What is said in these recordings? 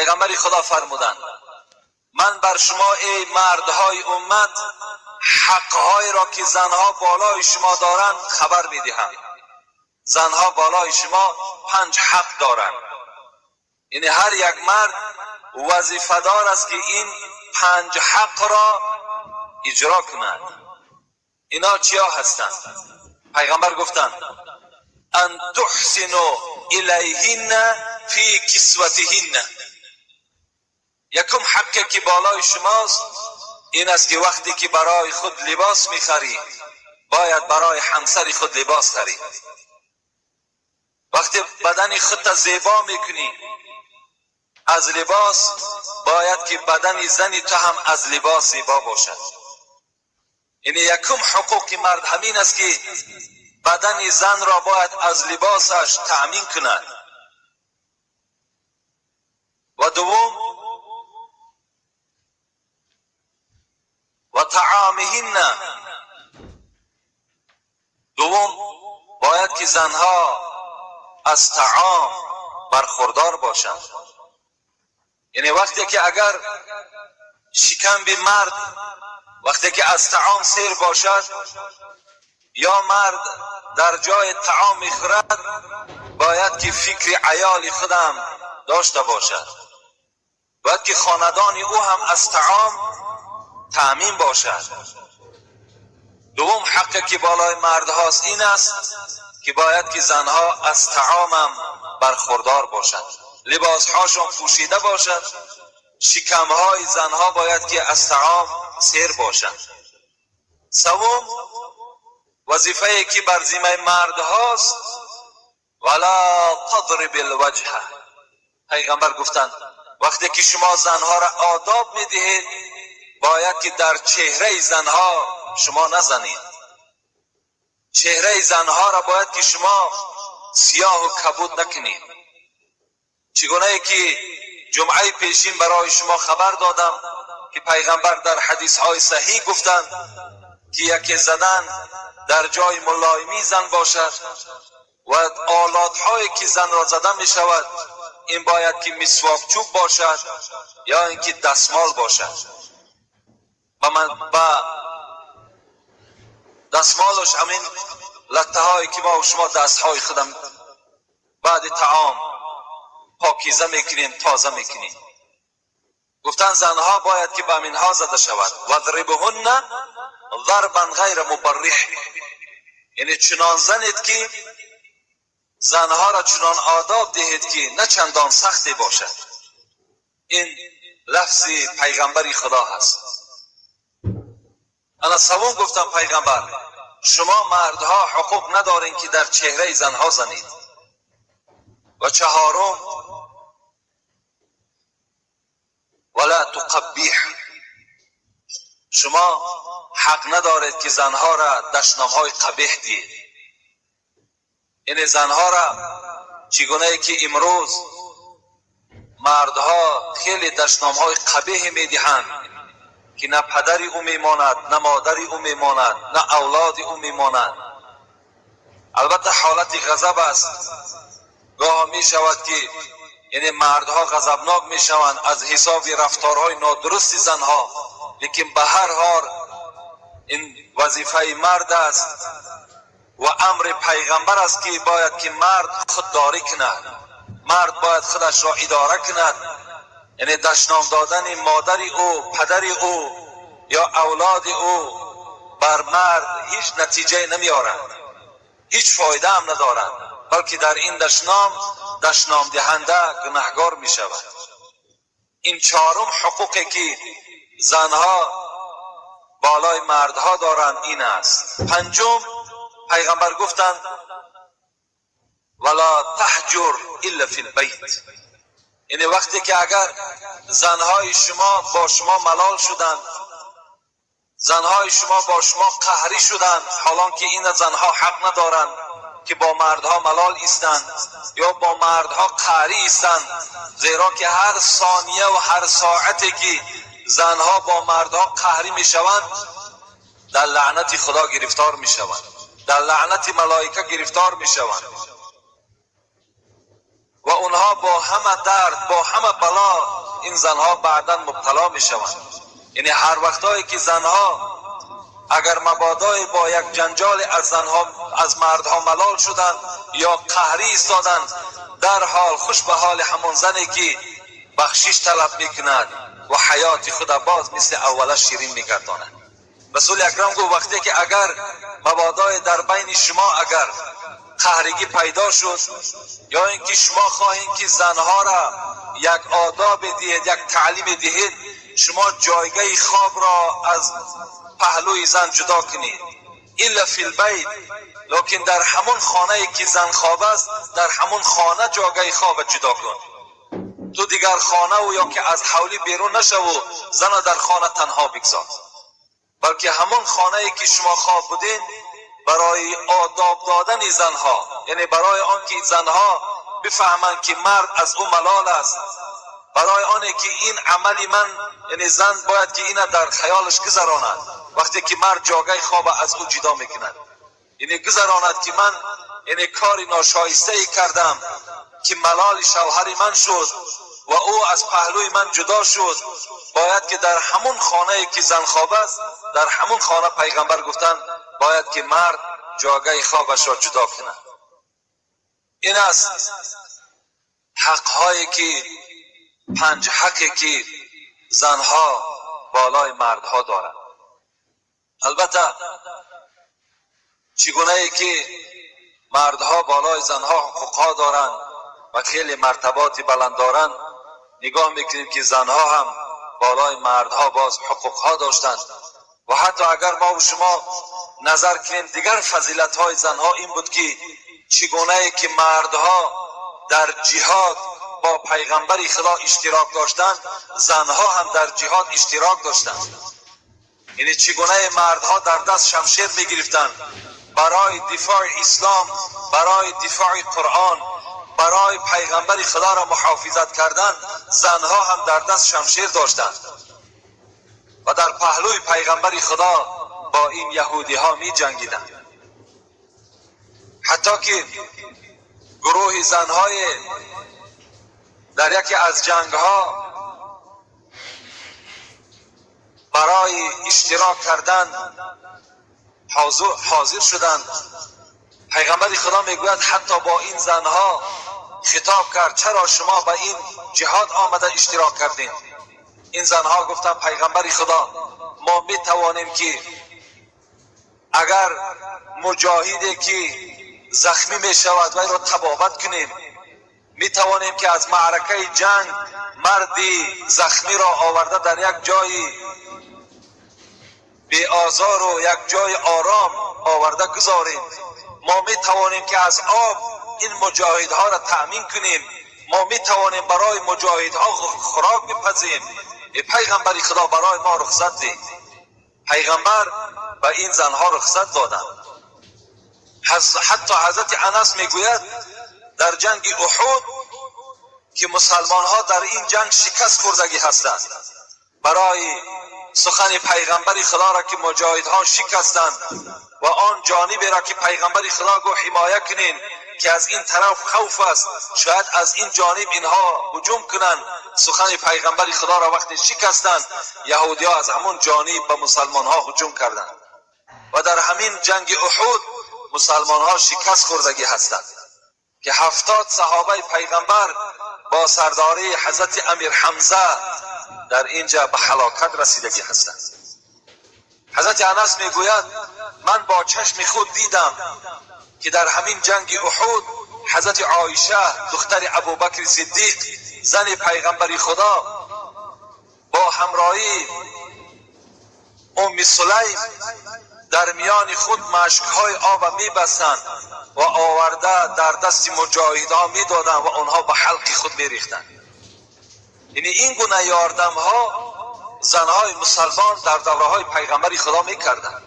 Пайғамбари Худо фармуданд: ман бар шумо, эй мардҳои уммат, ҳақҳоеро ки занҳо болои шумо доранд хабар медиҳам. Занҳо болои шумо 5 ҳақ доранд. Яъне ҳар як мард вазифадор аст ки ин 5 ҳақро иҷро кунад. Ино чия ҳастанд? Пайғамбар гуфтанд: ан туҳсину илайҳинна фи кисватиҳинна. Якум ҳаққе ки болои шумост ин аст ки вақте ки барои худ либос мехарӣ, бояд барои ҳамсари худ либос харӣ. Вақте бадани худта зебо мекунӣ аз либос, бояд ки бадани зани ту ҳам аз либос зебо бошад. Яъне якум ҳуқуқи мард ҳамин аст ки бадани занро бояд аз либосаш таъмин кунад. Ва дуввум, ва таъомиҳинна. Дуввум, бояд ки занҳо аз таом бархурдор бошанд. Яъне вақте ки агар шикамби мард вақте ки аз таом сер бошад ё мард дар ҷои таом мехӯрад, бояд ки фикри аёли худам дошта бошад, бояд ки хонадони ӯ ҳам аз таом таъмин бошад. Дуввум ҳаққе ки болои мардҳост ин аст ки бояд ки занҳо аз таомам бархурдор бошанд, либосҳошон пӯшида бошад, шикамҳои занҳо бояд ки аз таом сер бошанд. Севум, вазифае ки бар зиммаи мардҳост, вала тадриб алваҷҳ. Пайғамбар гуфтанд: вақте ки шумо занҳоро одоб медиҳед, бояд ки дар чеҳраи занҳо шумо назанед. Чеҳраи занҳоро бояд ки шумо сиёҳу кабуд накунед. Чигунае ки ҷумъаи пешин барои шумо хабар додам ки пайғамбар дар ҳадисҳои саҳиҳ гуфтанд ки яке задан дар ҷои мулоимии зан бошад ва олатҳое ки занро зада мешавад, ин бояд ки мисвокчӯб бошад ё ин ки дастмол бошад. Ба дастмолаш ҳамин латтаҳое ки мо шумо дастҳои худам баъди таом покиза мекунем, тоза мекунем. Гуфтанд занҳо бояд ки ба ҳаминҳо зада шавад. Вадрибҳунна зарбан ғайра мубарриҳ. Яъне чунон занед ки занҳоро чунон одоб диҳед ки на чандон сахте бошад. Ин лафзи пайғамбари Худо ҳаст. Ана савум гуфтам пайғамбар: шумо мардҳо ҳуқуқ надоред ки дар чеҳраи занҳо занед. Ва чаҳорум, вала туқаббиҳ. Шумо ҳақ надоред ки занҳоро дашномҳои қабеҳ диҳед. Яъне занҳоро чигунае ки имрӯз мардҳо хеле дашномҳои қабеҳе медиҳанд ки на падари ӯ мемонад, на модари ӯ мемонад, на авлоди ӯ мемонад. Албатта ҳолати ғазаб аст. Гоҳо мешавад ки яъне мардҳо ғазабнок мешаванд аз ҳисоби рафторҳои нодурусти занҳо, лекин ба ҳар ҳол ин вазифаи мард аст ва амри пайғамбар аст ки бояд ки мард худдорӣ кунад, мард бояд худашро идора кунад. Яъне дашном додани модари ӯ, падари ӯ ё авлоди ӯ бар мард ҳеҷ натиҷае намеорад, ҳеҷ фоидаам надорад, балки дар ин дашном дашномдиҳанда гунаҳгор мешавад. Ин чаҳорум ҳуқуқе ки занҳо болои мардҳо доранд ин аст. Панҷум, пайғамбар гуфтанд: вала таҳҷур илла фи лбайт. Яъне вақте ки агар занҳои шумо бо шумо малол шуданд, занҳои шумо бо шумо қаҳрӣ шуданд, ҳолон ки ин занҳо ҳақ надоранд ки бо мардҳо малол истанд ё бо мардҳо қаҳрӣ истанд, зеро ки ҳар сония ва ҳар соате ки занҳо бо мардҳо қаҳрӣ мешаванд, дар лаънати Худо гирифтор мешаванд, дар лаънати малоика гирифтор мешаванд. ва онҳо бо ҳама дард, бо ҳама бало ин занҳо баъдан мубтало мешаванд. Яъне ҳар вақтҳое ки занҳо агар мабодое бо як ҷанҷоле аз занҳо, аз мардҳо малол шуданд ё қаҳрӣ истоданд, дар ҳол хуш ба ҳоли ҳамон зане ки бахшиш талаб мекунад ва ҳаёти худа боз мисли аввала ширин мегардонад. Расули акрам гуфт вақте ки агар мабодое дар байни шумо агар қаҳригӣ пайдо шуд ё ин ки шумо хоҳед ки занҳоро як одобе диҳед, як таълиме диҳед, шумо ҷойгаҳи хобро аз паҳлӯи зан ҷудо кунед. Илла фил байт, лекин дар ҳамон хонае ки зан хоб аст, дар ҳамон хона ҷойгаҳи хобро ҷудо кун. Ту дигар хонаву ё ки аз ҳавлӣ берун нашаву зана дар хона танҳо бигзор, балки ҳамон хонае ки шумо хоб будед барои одоб додани занҳо, яъне барои он ки занҳо бифаҳманд ки мард аз ӯ малол аст, барои оне ки ин амали ман, яъне зан бояд ки ина дар хаёлаш гузаронад вақте ки мард ҷойгаҳи хоба аз ӯ ҷудо мекунад, яъне гузаронад ки ман яъне кори ношоистае кардам ки малоли шавҳари ман шуд ва ӯ аз паҳлӯи ман ҷудо шуд. Бояд ки дар ҳамон хонае ки зан хоб аст, дар ҳамон хона пайғамбар гуфтанд бояд ки мард ҷойгаҳи хобашро ҷудо кунад. Ин аст ҳақҳое ки панҷ ҳақе ки занҳо болои мардҳо доранд. Албатта чӣ гунае ки мардҳо болои занҳо ҳуқуқҳо доранд ва хеле мартаботи баланд доранд, нигоҳ мекунем ки занҳо ҳам болои мардҳо боз ҳуқуқҳо доштанд. Ва ҳатто агар мо ва шумо назар кунем дигар фазилатҳои занҳо ин буд ки чӣ гунае ки мардҳо дар ҷиҳод бо пайғамбари Худо иштирок доштанд, занҳо ҳам дар ҷиҳод иштирок доштанд. Яъне чӣ гунае мардҳо дар даст шамшер мегирифтанд барои дифои ислом, барои дифои Қуръон, барои пайғамбари Худоро муҳофизат кардан, занҳо ҳам дар даст шамшер доштанд ва дар паҳлӯи пайғамбари Худо бо ин яҳудиҳо меҷангиданд. Ҳатто ки гурӯҳи занҳое дар яке аз ҷангҳо барои иштирок кардан ҳозир шуданд. Пайғамбари Худо мегӯяд ҳатто бо ин занҳо хитоб кард, чаро шумо ба ин ҷиҳод омада иштирок кардед? Ин занҳо гуфтанд пайғамбари Худо, мо метавонем ки агар муҷоҳиде ки захмӣ мешавад вайро табобат кунем, метавонем ки аз маъракаи ҷанг марди захмиро оварда дар як ҷои беозору як ҷои ором оварда гузорем. Мо метавонем ки аз об ин муҷоҳидҳоро таъмин кунем. Мо метавонем барои муҷоҳидҳо хӯрок бипазем. Э пайғамбари Худо, барои мо рухсат деҳ. Пайғамбар ба ин занҳо рухсат доданд. Ҳатто ҳазрати Анас мегӯяд дар ҷанги Уҳуд ки мусалмонҳо дар ин ҷанг шикаст хӯрдагӣ ҳастанд, барои сухани пайғамбари Худоро ки муҷоҳидҳо шикастанд ва он ҷониберо ки пайғамбари Худо гуфт ҳимоя кунем ки аз ин тараф хавф аст, шояд аз ин ҷониб инҳо ҳуҷум кунанд, сухани пайғамбари Худоро вақте шикастанд, яҳудиҳо аз ҳамон ҷониб ба мусалмонҳо ҳуҷум карданд ва дар ҳамин ҷанги Уҳуд мусалмонҳо шикаст хӯрдагӣ ҳастанд ки 70 саҳобаи пайғамбар бо сардории ҳазрати Амир Ҳамза дар инҷа ба ҳалокат расидагӣ ҳастанд. Ҳазрати Анас мегӯяд ман бо чашми худ дидам ки дар ҳамин ҷанги Уҳуд ҳазрати Оиша духтари Абубакри Сиддиқ, зани пайғамбари Худо, бо ҳамроҳии Умми Сулайм дар миёни худ машкҳои оба мебастанд ва оварда дар дасти муҷоҳидҳо медоданд ва онҳо ба ҳалқи худ мерехтанд. Яъне ин гуна ёрдамҳо занҳои мусалмон дар давраҳои пайғамбари Худо мекарданд.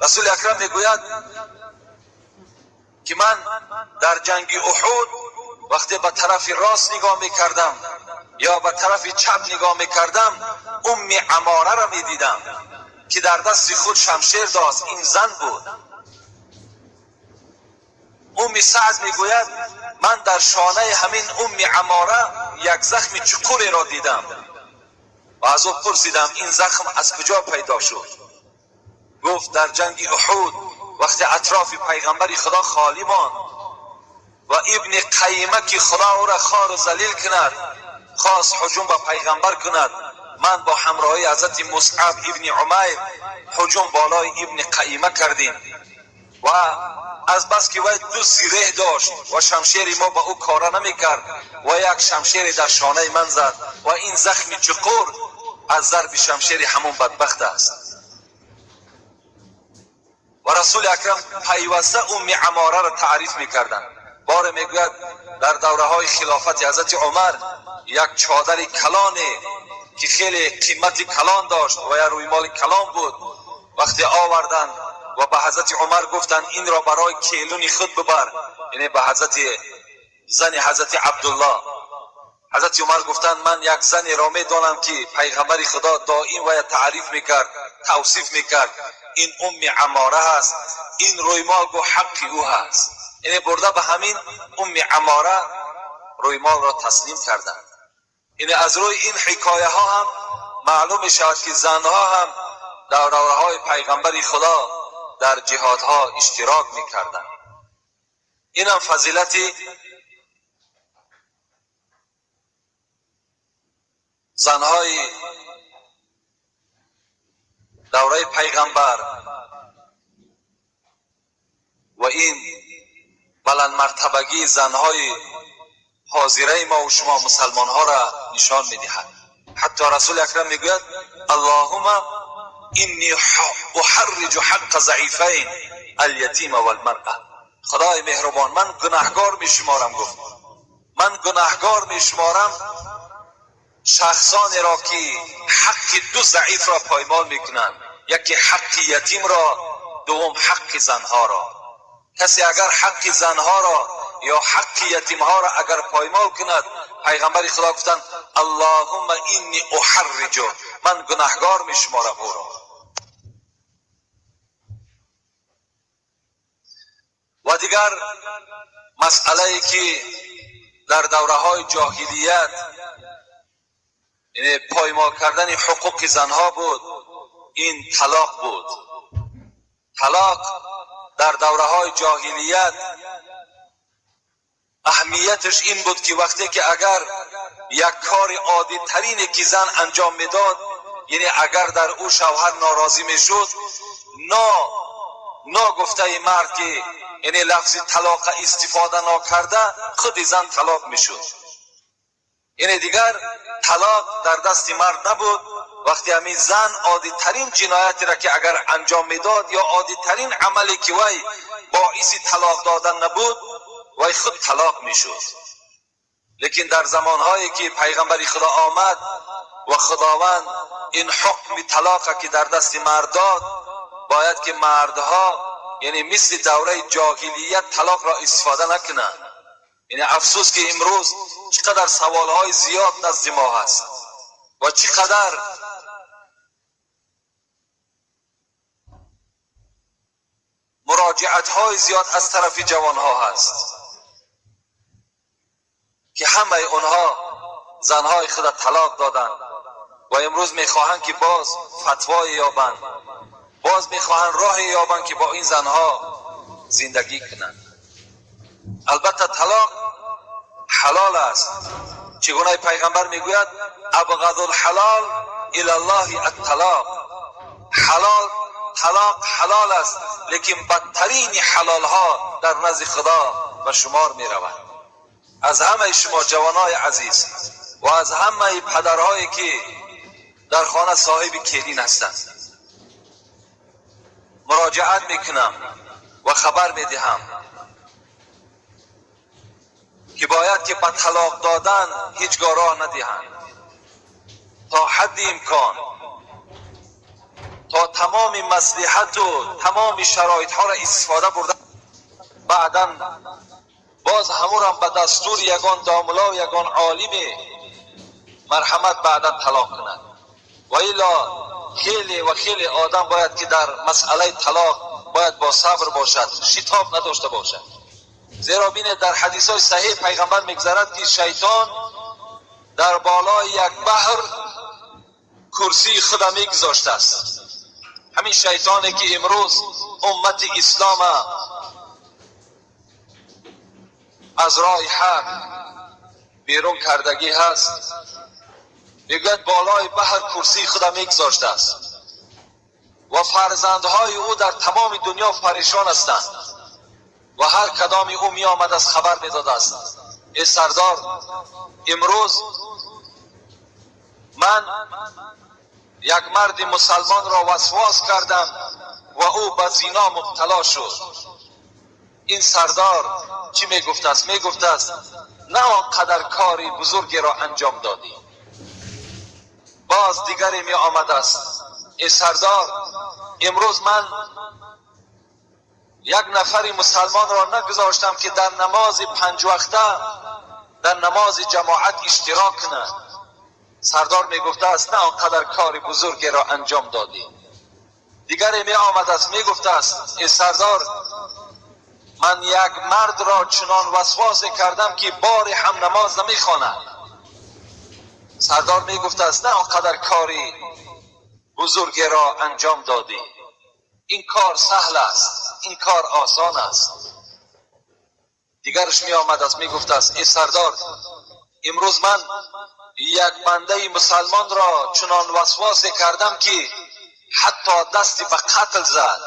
Расули акрам мегӯяд ки ман дар ҷанги Уҳуд вақте ба тарафи рост нигоҳ мекардам ё ба тарафи чап нигоҳ мекардам, Умми Амораро медидам ки дар дасти худ шамшер дошт. Ин зан буд. Умми Саъд мегӯяд ман дар шонаи ҳамин Умми Аммора як захми чуқуреро дидам ва аз ӯ пурсидам ин захм аз куҷо пайдо шуд. Гуфт дар ҷанги Уҳуд вақте атрофи пайғамбари Худо холӣ монд ва ибни Қайма ки Худо ӯро хору залил кунад хост ҳуҷум ба пайғамбар кунад, ман бо ҳамроҳии ҳазрати Мусъаб ибни Умайр ҳуҷум болои ибни Қайма кардем ва аз бас ки вай ду зиреҳ дошт ва шамшери мо ба ӯ кора намекард ва як шамшере дар шонаи ман зад ва ин захми чуқур аз зарби шамшери ҳамон бадбахт аст. Ва Расули Акрам пайваста Умми Аммораро таъриф мекарданд. Боре мегӯяд дар давраҳои хилофати ҳазрати Умар як чодари калоне ки хеле қимати калон дошт ва як рӯймоли калон буд, вақте оварданд ва ба ҳазрати Умар гуфтанд инро барои келуни худ бибар, яъне ба ҳазрати зани ҳазрати Абдулло. Ҳазрати Умар гуфтанд ман як занеро медонам ки пайғамбари Худо доим вая таъриф мекард, тавсиф мекард, ин Умми Аммора ҳаст, ин рӯймол гу ҳаққи ӯ ҳаст. Яъне бурда ба ҳамин Умми Аммора рӯймолро таслим карданд. Яъне аз рӯи ин ҳикояҳо ҳам маълум мешавад ки занҳо ҳам дар давраҳои пайғамбари Худо дар ҷиҳодҳо иштирок мекарданд. Инам фазилати занҳои давраи пайғамбар ва ин баландмартабагии занҳои ҳозираи мо ва шумо мусалмонҳоро нишон медиҳад. Ҳатто Расули Акрам мегӯяд Аллоҳумма инни уҳарриҷу ҳаққа заифайн алятима валмаръа. Худои меҳрубон, ман гунаҳгор мешуморам, гуфт ман гунаҳгор мешуморам шахсонеро ки ҳаққи ду заифро поймол мекунанд, яке ҳаққи ятимро, дуввум ҳаққи занҳоро. Касе агар ҳаққи занҳоро ё ҳаққи ятимҳоро агар поймол кунад, пайғамбари Худо гуфтанд Аллоҳумма инни уҳарриҷу, ман гунаҳгор мешуморам ӯро. Ва дигар масъалае ки дар давраҳои ҷоҳилият яъне поймол кардани ҳуқуқи занҳо буд, ин талоқ буд. Талоқ дар давраҳои ҷоҳилият аҳамияташ ин буд ки вақте ки агар як кори оддитарине ки зан анҷом медод, яъне агар дар ӯ шавҳар норозӣ мешуд, ногуфтаи мард ки яъне лафзи талоқа истифода нокарда худи зан талоқ мешуд. Яъне дигар талоқ дар дасти мард набуд. Вақте ҳамин зан оддитарин ҷиноятеро ки агар анҷом медод ё оддитарин амале ки вай боиси талоқ додан набуд, вай худ талоқ мешуд. Лекин дар замонҳое ки пайғамбари Худо омад ва Худованд ин ҳукми талоқа ки дар дасти мард дод, бояд ки мардҳо яъне мисли давраи ҷоҳилият талоқро истифода накунанд. Яъне афсӯс ки имрӯз чӣ қадар саволҳои зиёд назди мо ҳаст ва чӣ қадар муроҷиатҳои зиёд аз тарафи ҷавонҳо ҳаст ки ҳамаи онҳо занҳои худро талоқ доданд ва имрӯз мехоҳанд ки боз фатвое ёбанд, боз мехоҳанд роҳе ёбанд ки бо ин занҳо зиндагӣ кунанд. Албатта талоқ ҳалол аст. Чӣ гуна пайғамбар мегӯяд абғазу лҳалол илаллоҳи атталоқ. Ҳалол талоқ ҳалол аст, лекин бадтарини ҳалолҳо дар назди Худо ба шумор меравад. Аз ҳамаи шумо ҷавонои азиз ва аз ҳамаи падарҳое ки дар хона соҳиби келин ҳастанд муроҷиат мекунам ва хабар медиҳам ки бояд ки ба талоқ додан ҳеҷ гоҳ роҳ надиҳанд. То ҳадди имкон, то тамоми маслиҳату тамоми шароитҳоро истифода бурда, баъдан боз ҳамурам ба дастури ягон домло, ягон олиме марҳамат баъдан талоқ кунад. Ва илло хеле ва хеле одам бояд ки дар масъалаи талоқ бояд бо сабр бошад, шитоб надошта бошад. Зеро бинед, дар ҳадисҳои саҳеҳ пайғамбар мегузарад, ки шайтон дар болои як баҳр курсии худа мегузоштааст. Ҳамин шайтоне ки имрӯз уммати ислома аз роҳи ҳақ берун кардагӣ ҳаст, мегӯяд болои баҳр курсии худа мегузоштааст ва фарзандҳои ӯ дар тамоми дунё парешон ҳастанд ва ҳар кадоми ӯ меомад аз хабар медодааст: эй сардор, имрӯз ман як марди мусалмонро васвос кардам ва ӯ ба зино мубтало шуд. Ин сардор чӣ мегуфтааст? Мегуфтааст: на он қадар кори бузургеро анҷом додӣ. Боз дигаре меомадааст: эй сардор, имрӯз ман як нафари мусалмонро нагузоштам, ки дар намози панҷвақта, дар намози ҷамоат иштирок кунад. Сардор мегуфтааст: на он қадар кори бузургеро анҷом додӣ. Дигаре меомадааст, мегуфтааст: эй сардор, ман як мардро чунон васвосе кардам, ки бори ҳам намоз намехонад. Сардор мегуфтааст: на он қадар кори бузургеро анҷом додӣ. Ин кор саҳл аст, ин кор осон аст. Дигараш меомадааст, мегуфтааст: эй сардор, имрӯз ман як бандаи мусалмонро чунон васвосе кардам, ки ҳатто дасти ба қатл зад,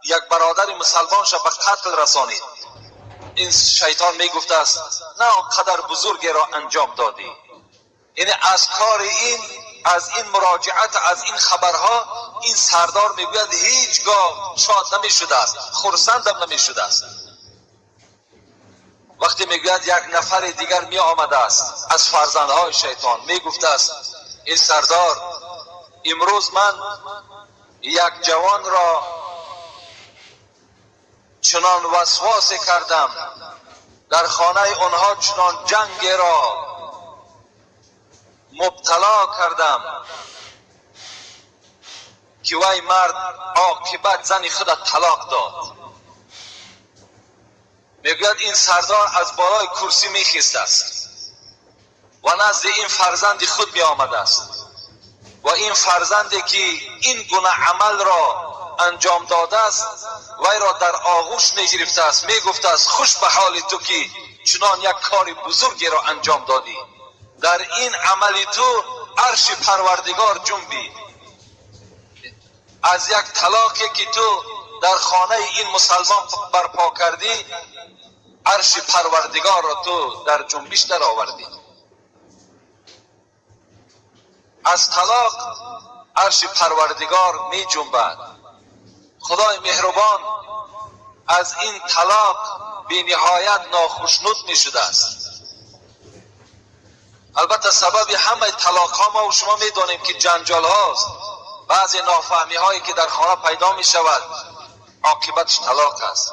як бародари мусалмонша ба қатл расонид. Ин шайтон мегуфтааст: на он қадар бузургеро анҷом додӣ. Яъне аз кори ин, аз ин муроҷиат, аз ин хабарҳо ин сардор мегӯяд ҳеҷ гоҳ шод намешудааст, хурсандам намешудааст. Вақте мегӯяд як нафари дигар меомадааст аз фарзандҳои шайтон, мегуфтааст: ин сардор, имрӯз ман як ҷавонро чунон васвосе кардам, дар хонаи онҳо чунон ҷангеро мубтало кардам, ки вай мард оқибат зани худа талоқ дод. Мегӯяд ин сардор аз болои курсӣ мехестааст ва назди ин фарзанди худ меомадааст ва ин фарзанде ки ин гуна амалро анҷом додааст, вайро дар оғӯш мегирифтааст, мегуфтааст: хуш ба ҳоли ту, ки чунон як кори бузургеро анҷом додӣ. Дар ин амали ту арши парвардигор ҷунбид. Аз як талоқе ки ту дар хонаи ин мусалмон барпо кардӣ, арши парвардигорро ту дар ҷунбиш даровардӣ. Аз талоқ арши парвардигор меҷунбад. Худои меҳрубон аз ин талоқ бениҳоят нохушнуд мешудааст. Албатта сабаби ҳамаи талоқҳо мо шумо медонем, ки ҷанҷолҳост, баъзе нофаҳмиҳое ки дар хона пайдо мешавад, оқибатш талоқ аст.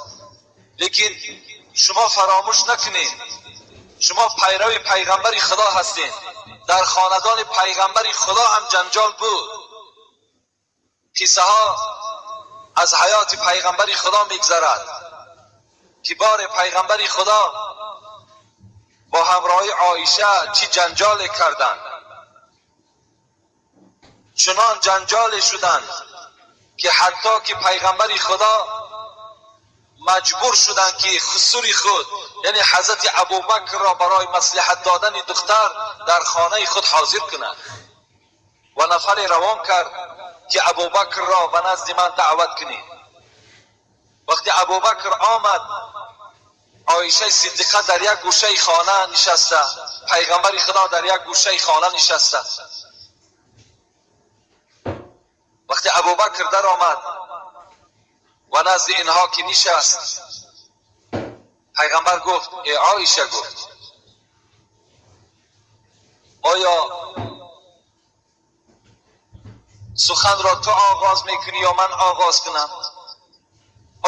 Лекин шумо фаромӯш накунед, шумо пайрави пайғамбари Худо ҳастед. Дар хонадони пайғамбари Худо ҳам ҷанҷол буд. Қиссаҳо аз ҳаёти пайғамбари Худо мегзарад, ки бори пайғамбари Худо бо ҳамроҳи Оиша чӣ ҷанҷоле карданд. Чунон ҷанҷоле шуданд, ки ҳатто ки пайғамбари Худо маҷбур шуданд, ки хусури худ, яъне ҳазрати Абубакрро барои маслиҳат додани духтар дар хонаи худ ҳозир кунад. Ва нафаре равон кард, ки Абубакрро ба назди ман даъват кунед. Вақте Абубакр омад, Оишаи Сиддиқа дар як гӯшаи хона нишаста, пайғамбари Худо дар як гӯшаи хона нишаста. Вақте Абубакр даромад ва назди инҳо ки нишаст, пайғамбар гуфт: эй Оиша, гуфт, оё суханро ту оғоз мекунӣ ё ман оғоз кунам?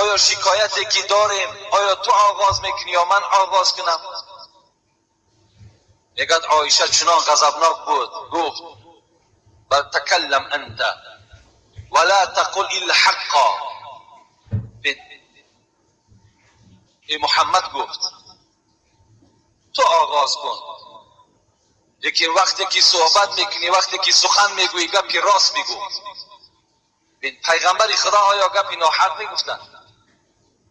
Оё шикояте ки дорем, оё ту оғоз мекунӣ ё ман оғоз кунам? Мегӯяд Оиша чунон ғазабнок буд, гуфт: бал такаллам анта ва ла тақул илла ҳаққа. ای محمد گفت تو آغاز کن، لیکن وقتی که صحبت میکنی، وقتی که سخن میگویی، گپی راست بگو. پیغمبر خدا آیا گپی ناحق میگفتند؟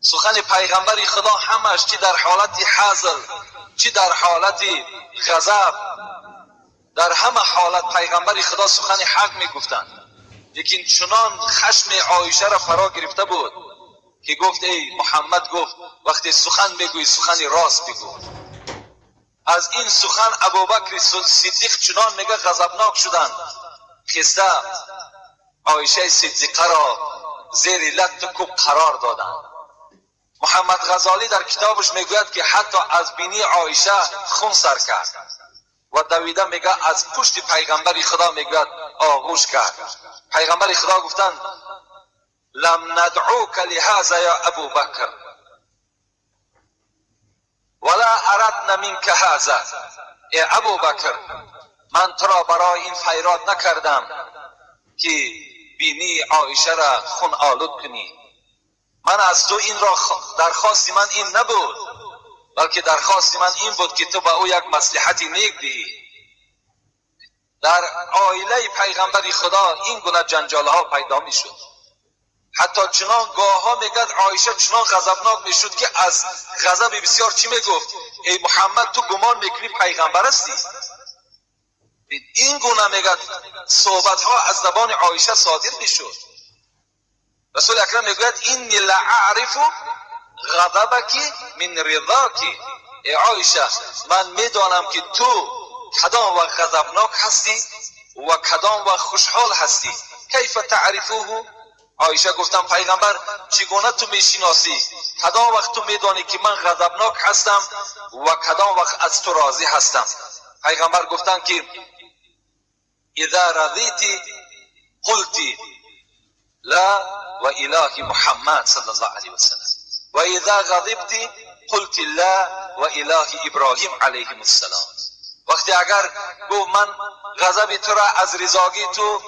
سخن پیغمبر خدا همش چی در حالت حزن، چی در حالت غضب، در همه حالت پیغمبر خدا سخن حق میگفتند. لیکن چنان خشم عایشه را فرا گرفته بود که گفت ای محمد، گفت وقتی سخن بگویی سخن راست بگو. از این سخن ابوبکر صدیق چنان میگه غضبناک شدند، خسته عایشه صدیقه را زیر لط کوب قرار دادند. محمد غزالی در کتابش میگوید که حتی از بینی عایشه خون سر کرد و دویده میگه از پشت پیغمبر خدا میگوید آغوش کرد. پیغمبر خدا گفتند لم ندعوک لهذا یا ابوبکر ولا اردنا منک هذا. ای ابوبکر، من تو را برای این فریاد نکردم که بینی عایشه را خون آلود کنی. من از تو این را درخواست من این نبود، بلکه درخواست من این بود که تو به او یک مصلحت نیک دهی. در عائله پیغمبر خدا این گونه جنجال ها پیدا می شد. حتی چنان گاه‌ها میگد عایشه چنان غضبناک میشد که از غضب بسیار چی میگفت؟ ای محمد، تو گمان میکنی پیغمبر هستی؟ این گونه میگد صحبت ها از زبان عایشه صادر میشد. رسول اکرم میگوید اینی لاعرف غضبک من رضاک. ای عایشه، من میدانم که تو کدام وقت غضبناک هستی و کدام وقت خوشحال هستی. کیف تعرفوه؟ عایشه گفتم پیغمبر چگونه تو میشناسی؟ کدام وقت تو میدانی که من غضبناک هستم و کدام وقت از تو راضی هستم؟ پیغمبر گفتن که اذا رضیتی قلتی لا و اله محمد صلی الله علیه و سلم و اذا غضبتی قلت لا و اله ابراهیم علیه السلام. وقتی اگر گفت من غضب تو را از رضاگی تو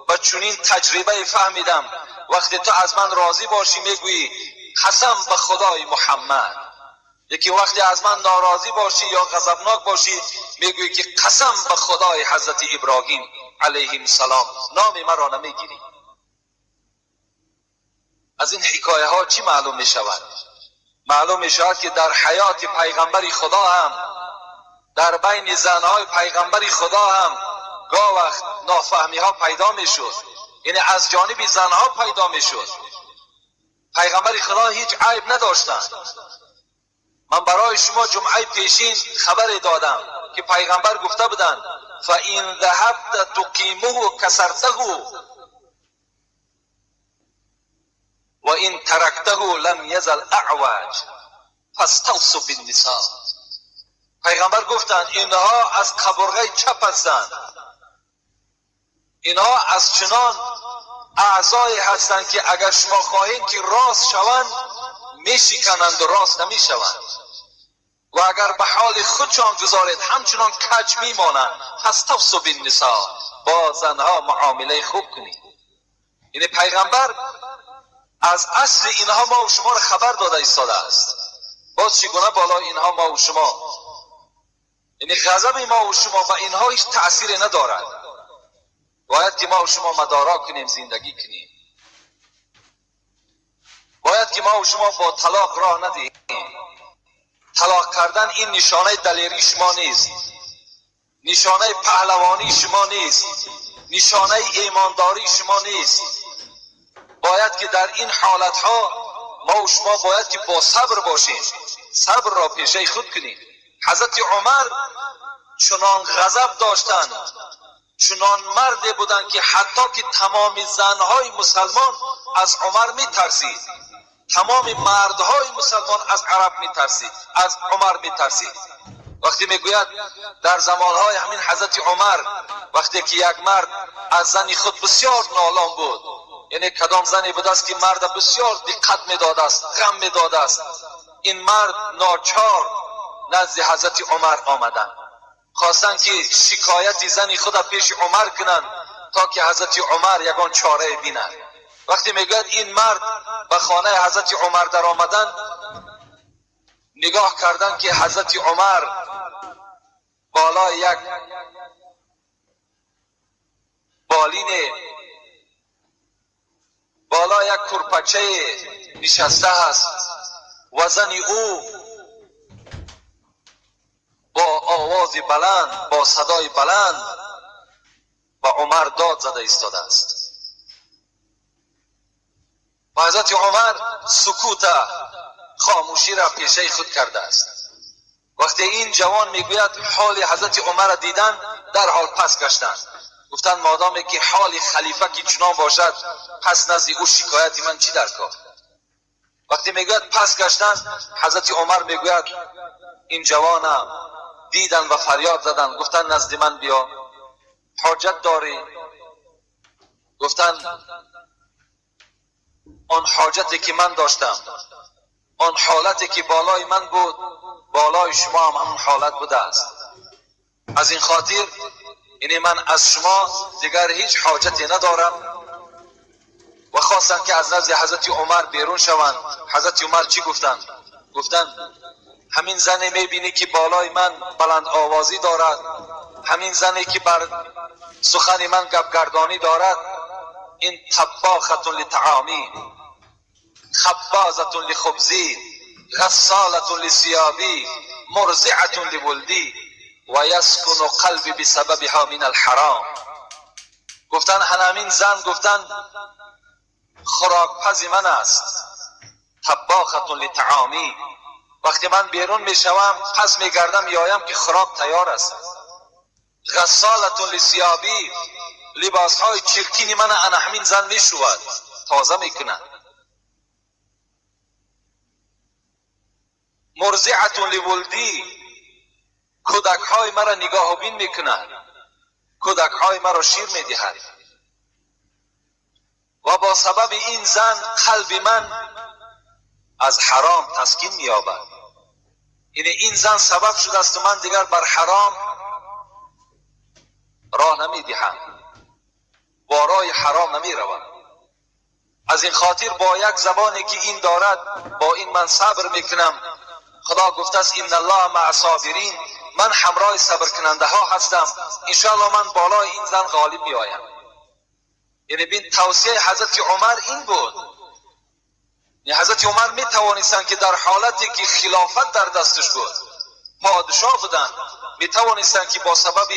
با چنین تجربه فهمیدم، وقتی تو از من راضی باشی میگویی قسم به خدای محمد، یکی وقتی از من ناراضی باشی یا غضبناک باشی میگویی که قسم به خدای حضرت ابراهیم علیه السلام، نام مرا نمیگیری. از این حکایه ها چی معلوم می شود؟ معلوم می شود که در حیات پیغمبر خدا هم، در بین زنهای پیغمبر خدا هم گاه وقت نافهمی ها پیدا می شد، یعنی از جانب زنها پیدا می شد. پیغمبر خدا هیچ عیب نداشتند. من برای شما جمعه پیشین خبر دادم که پیغمبر گفته بودند فَإِنْ ذَهَبْتَ تُقِيمُهُ كَسَرْتَهُ وَإِنْ تَرَكْتَهُ لَمْ يَزَلْ أَعْوَجَ فَاسْتَوْصُوا بِالنِّسَاء. پیغمبر گفتند اینها از قبرغه چپ هستند، اینها از چنان اعضایی هستند که اگر شما خواهید که راست شوند میشکنند و راست نمیشوند، و اگر به حال خودشان گذارید همچنان کج میمانند. فاستوصوا بالنساء، با زنها معامله خوب کنید. یعنی پیغمبر از اصل اینها ما و شما را خبر داده ایستاده است. باز چگونه بالای اینها ما و شما، یعنی غضب ما و شما به اینها هیچ تأثیری ندارد. باید که ما و شما مدارا کنیم، زندگی کنیم. باید که ما و شما با طلاق راه ندهیم. طلاق کردن این نشانه دلیری شما نیست، نشانه پهلوانی شما نیست، نشانه ایمانداری شما نیست. باید که در این حالتها ما و شما باید که با صبر باشیم، صبر را پیشه خود کنیم. حضرت عمر چنان غضب داشتند، چنان مردی بودند که حتی که تمام زنهای مسلمان از عمر میترسید، تمام مردهای مسلمان از عرب میترسید، از عمر میترسید. وقتی میگوید در زمانهای همین حضرت عمر، وقتی که یک مرد از زن خود بسیار نالان بود، یعنی کدام زنی بود است که مرد بسیار دقت میداد است، غم میداد است، این مرد ناچار نزد حضرت عمر آمدند، خواستند که شکایت زن خود پیش عمر کنند تا که حضرت عمر یگان چاره بینند. وقتی میگوید این مرد به خانه حضرت عمر در آمدن، نگاه کردن که حضرت عمر بالای یک بالین، بالا یک کرپچه نشسته است و زن او با آواز بلند، با صدای بلند با عمر داد زده ایستاده است. و حضرت عمر سکوت، خاموشی را پیشه خود کرده است. وقتی این جوان میگوید حال حضرت عمر را دیدن، در حال پس گشتند، گفتند مادامی که حال خلیفه که چنان باشد، پس نزد او شکایت من چی در کار؟ وقتی میگوید پس گشتند، حضرت عمر میگوید این جوانم دیدن و فریاد زدن، گفتند نزد من بیا، حاجت داری؟ گفتند آن حاجتی که من داشتم، آن حالتی که بالای من بود، بالای شما هم همون حالت بوده است. از این خاطر یعنی من از شما دیگر هیچ حاجتی ندارم. و خواستند که از نزد حضرت عمر بیرون شوند. حضرت عمر چی گفتند؟ گفتند همین زنی میبینی که بالای من بلند آوازی دارد، همین زنی که بر سخن من گپگردانی دارد، این طباخة لطعامی، خبازة لخبزی، غسالة لثيابي، مرضعة لولدی و یسکن قلبی بسببها من الحرام. گفتن همین زن، گفتن خوراکپز من است، طباخة لطعامی. وقتی من بیرون میشوم پس میگردم میایم که خوراک تیار است. غسالة لثيابی، لباس های چرکین من انا همین زن میشود، تازه میکند. مرضعة لولدی، کودک های مرا نگاه و بین میکند، کودک های مرا شیر میدهد. و با سبب این زن قلب من از حرام تسکین مییابد. یعنی این زن سبب شده است من دیگر بر حرام راه نمیدهم، با راه حرام نمیروم. از این خاطر با یک زبانی که این دارد، با این من صبر میکنم. خدا گفته است ان الله مع الصابرین، من همراه صبر کننده ها هستم، انشاءالله من بالای این زن غالب میآیم. یعنی بین توصیه حضرت عمر این بود. یعنی حضرت عمر می توانستند که در حالتی که خلافت در دستش بود، پادشاه بودند، می توانستند که با سبب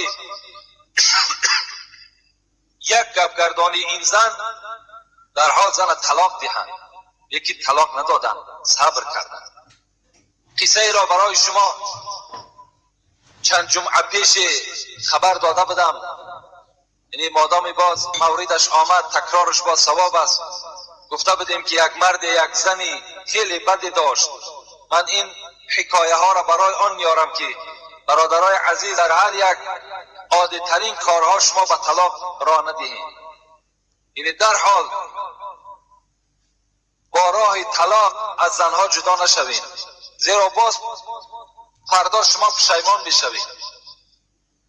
یک گپگردانی این زن در حال زن طلاق دهند. یکی طلاق ندادند، صبر کردند. قصه ای را برای شما چند جمعه پیش خبر داده بودم، یعنی مادامی باز موردش آمد، تکرارش باز ثواب است. گفته بودیم که یک مرد یک زنی خیلی بدی داشت. من این حکایه ها را برای آن میارم که برادرای عزیز در هر یک عادی ترین کارها شما به طلاق راه ندهید. یعنی در حال با راه طلاق از زنها جدا نشوید، زیرا باز فردا شما پشیمان میشوید،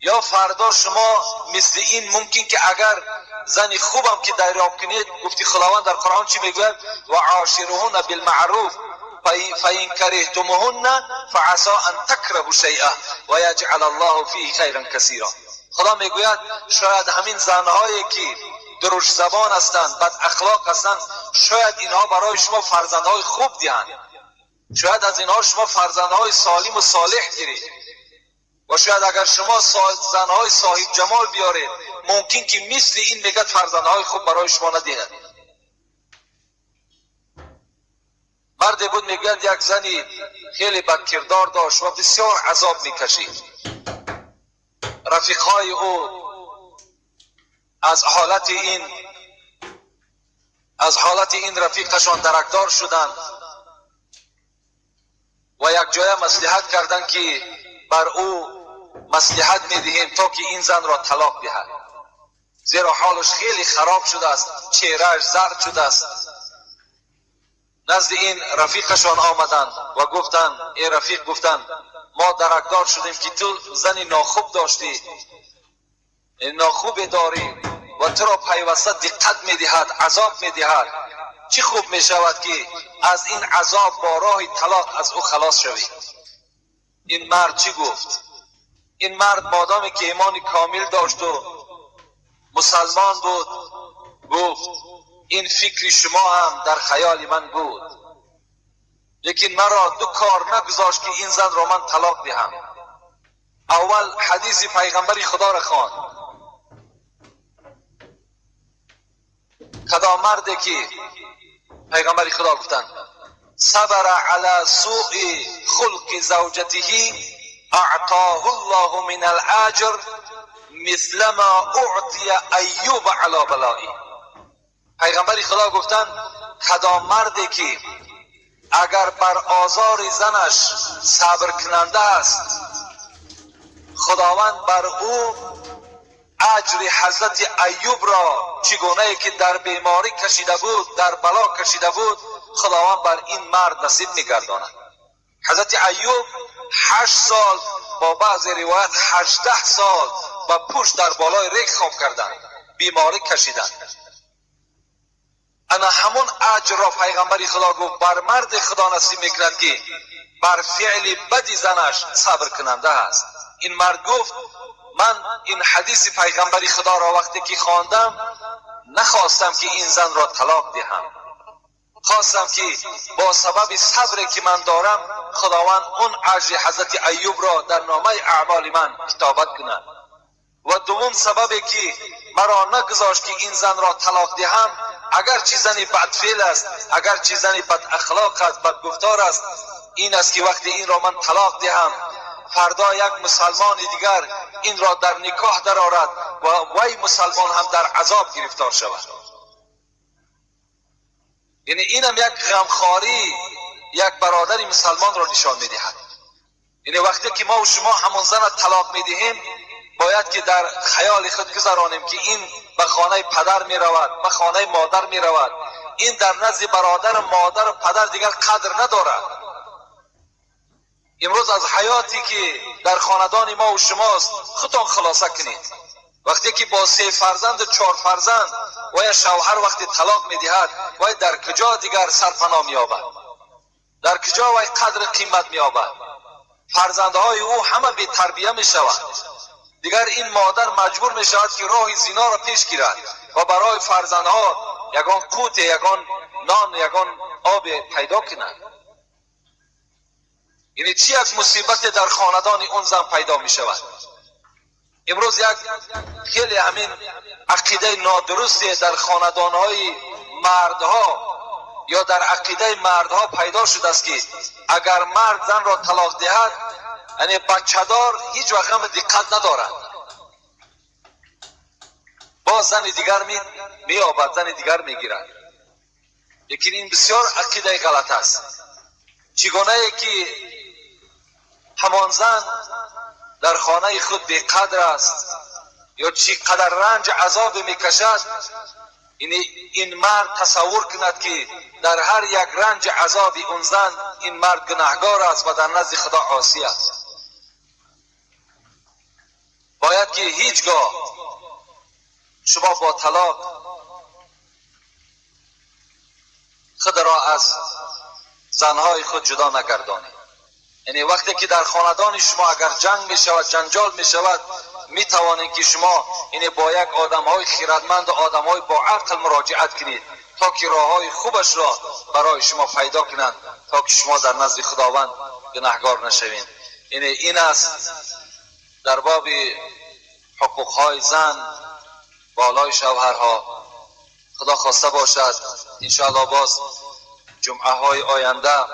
یا فردا شما مثل این ممکن که اگر زنی خوبم که دریاب کنید، گفتی خداوند در قرآن چی میگوید؟ و عاشرهن بالمعروف فإن کرهتموهن فعسى ان تکرهوا شیئا و یجعل الله فیه خیرا کثیرا. خدا میگوید شاید همین زنهایی که درشت زبان هستند، بد اخلاق هستند، شاید اینها برای شما فرزندهای خوب دهند، شاید از اینها شما فرزندهای سالم و صالح گیرید، و شاید اگر شما زنهای صاحب جمال بیارید، ممکن که مثل این میگه فرزندهای خوب برای شما ندهند. مردی بود میگوید یک زنی خیلی بدکردار داشت و بسیار عذاب میکشید. رفیقهای او از حالت این رفیقشان درکدار شدند و یک جای مصلحت کردند که بر او مصلحت میدهیم تا که این زن را طلاق دهد، زیرا حالش خیلی خراب شده است، چهرهش زرد شده است. نزد این رفیقشان آمدند و گفتند، ای رفیق، گفتند ما درکدار شدیم که تو زنی ناخوب داشتی، ناخوب داری و تو را پیوسته دقت میدهد، عذاب میدهد. چی خوب می شود که از این عذاب با راه طلاق از او خلاص شوی. این مرد چی گفت؟ این مرد مادامی که ایمان کامل داشت و مسلمان بود، گفت این فکر شما هم در خیال من بود، لیکن مرا دو کار نگذاشت که این زن را من طلاق دهم. اول حدیث پیغمبر خدا را خواند. کدام مردی که پیغمبر خدا گفتند صبر علی سوء خلق زوجته اعطاه الله من الاجر مثل ما اعطی ایوب علی بلائه. پیغمبر خدا گفتند کدام مردی که اگر بر آزار زنش صبر کننده است، خداوند بر او اجر حضرت ایوب را چگونه که در بیماری کشیده بود، در بلا کشیده بود، خداوند بر این مرد نصیب می‌گرداند. حضرت ایوب 8 سال، با بعض روایت 18 سال با پشت در بالای ریگ خواب کردند، بیماری کشیدند. انا همون اجر را پیغمبر خدا گفت بر مرد خدا نصیب میکند که بر فعل بدی زنش صبر کننده است. این مرد گفت من این حدیث پیغمبر خدا را وقتی که خواندم نخواستم که این زن را طلاق دهم، خواستم که با سبب صبری که من دارم خداوند اون اجر حضرت ایوب را در نامه اعمال من کتابت کند. و دوم سببی که مرا نگذاشت که این زن را طلاق دهم، اگر چه زنی بدفعل است، اگر چه زنی بد اخلاق است، بد گفتار است، این است که وقتی این را من طلاق دهم فردا یک مسلمان دیگر این را در نکاح درآورد و وی مسلمان هم در عذاب گرفتار شود. یعنی اینم یک غمخواری یک برادر مسلمان را نشان میدهد. یعنی وقتی که ما و شما همون زن طلاق میدهیم باید که در خیال خود گذرانیم که این به خانه پدر می رود، به خانه مادر می رود، این در نزد برادر، مادر و پدر دیگر قدر ندارد. امروز از حیاتی که در خاندان ما و شماست خودتان خلاصه کنید. وقتی که با 3 فرزند و 4 فرزند و یا شوهر وقتی طلاق میدهد، وای در کجا دیگر سرپناه مییابد؟ در کجا وای قدر قیمت مییابد؟ فرزندهای او همه بی تربیه میشوند. دیگر این مادر مجبور میشود که راه زنا را پیش گیرد و برای فرزندها یگان قوت، یگان نان، یگان آب پیدا کند. یعنی چی یک مصیبت در خاندان اون زن پیدا می شود؟ امروز یک خیلی همین عقیده نادرستی در خاندانهای مردها یا در عقیده مردها پیدا شده است که اگر مرد زن را طلاق دهد، یعنی بچه دار هیچ وقت هم دقت ندارد، باز زن دیگر مییابد، زن دیگر میگیرد. لیکن این بسیار عقیده غلط است. چگونه که همان زن در خانه خود بیقدر است یا چی قدر رنج عذاب میکشد، این مرد تصور کند که در هر یک رنج عذاب اون زن این مرد گناهگار است و در نزد خدا عاصی است. باید که هیچگاه شما با طلاق خود را از زنهای خود جدا نگردانید. یعنی وقتی که در خاندان شما اگر جنگ می شود، جنجال می شود، می توانید که شما یعنی با یک آدم های خیرتمند و آدم های با عقل مراجعت کنید تا که راه های خوبش را برای شما پیدا کنند، تا که شما در نزد خداوند گناهگار نشوید. یعنی این است در باب حقوق های زن بالای شوهرها. خدا خواسته باشد انشاءالله باز جمعه های آینده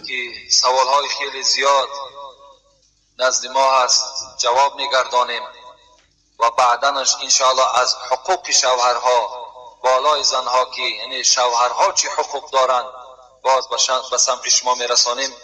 که سوال های خیلی زیاد نزد ما هست جواب میگردانیم و بعدنش انشاءالله از حقوق شوهرها بالای زنها که یعنی شوهرها چی حقوق دارند باز به سمع شما میرسانیم.